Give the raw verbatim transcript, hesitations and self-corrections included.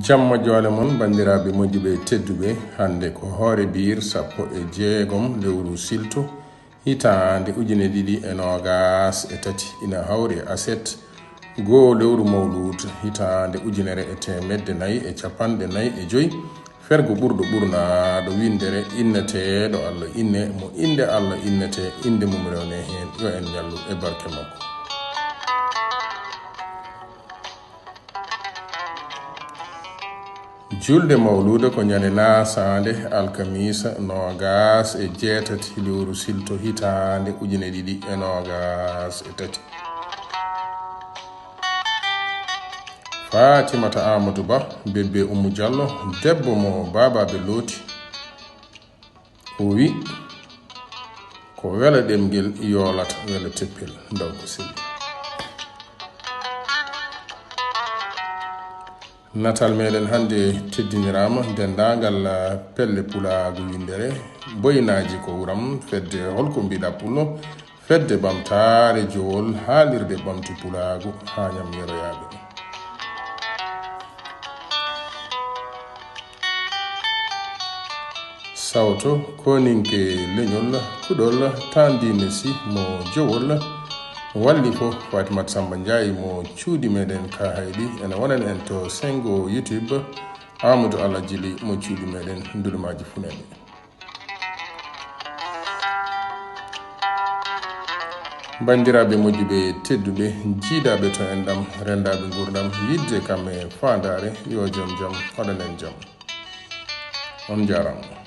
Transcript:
Jamma joole mon, banndiraaɓe moƴƴuɓe tedduɓe. Hannde ko hoore biir sappo e jeegom lewru silto, hitaande ujine ɗiɗi e noogas e tati, ina hawri e aset goo lewru mawluud, hitaande ujunere e teemedde nayi e capanɗe nayi e joy. Fergo ɓurɗo ɓurnaaɗo winndere inneteeɗo Allah inne, mo innde Allah innetee, innde mum rewnee heen. Yo en ñallu e barke makko. Julde mawluuda ko ñande naasaande, alkamiisa noogas e jeetati lewru silto, hitaande ujine ɗiɗi e noogas e tati. Fatimata Amadou Ba, bébé Oumou Diallo, debbo mo baabaaɓe looti, o wi, ko wela ɗemngel yoolata wela teppel, ndaw ko selli. Natal meɗen hannde teddiniraama denndaangal, ah, pelle pulaagu winndere, boynaaji ko wuram, fedde holko mbiɗa pullo, fedde ɓamtaare jowol, haalirde ɓamti pulaagu, haa ñam yeroyaaɓe. Sawto, koninke leñol, kuɗol, Tandine Sy mo Jowol, walli ko Fatimat Samba Ndiaye mo cuuɗi meɗen Kahayɗi, ene wonan en to sengo YouTube, Amadou Alla Jili mo cuuɗi meɗen Ndulumaaji Funaaɓe. Banndiraaɓe moƴƴuɓe tedduɓe, jiidaaɓe to enɗam, renndaaɓe nguurndam, yiɗde kam e faandaare, yo jom jam waɗan en jam. On njaaraama.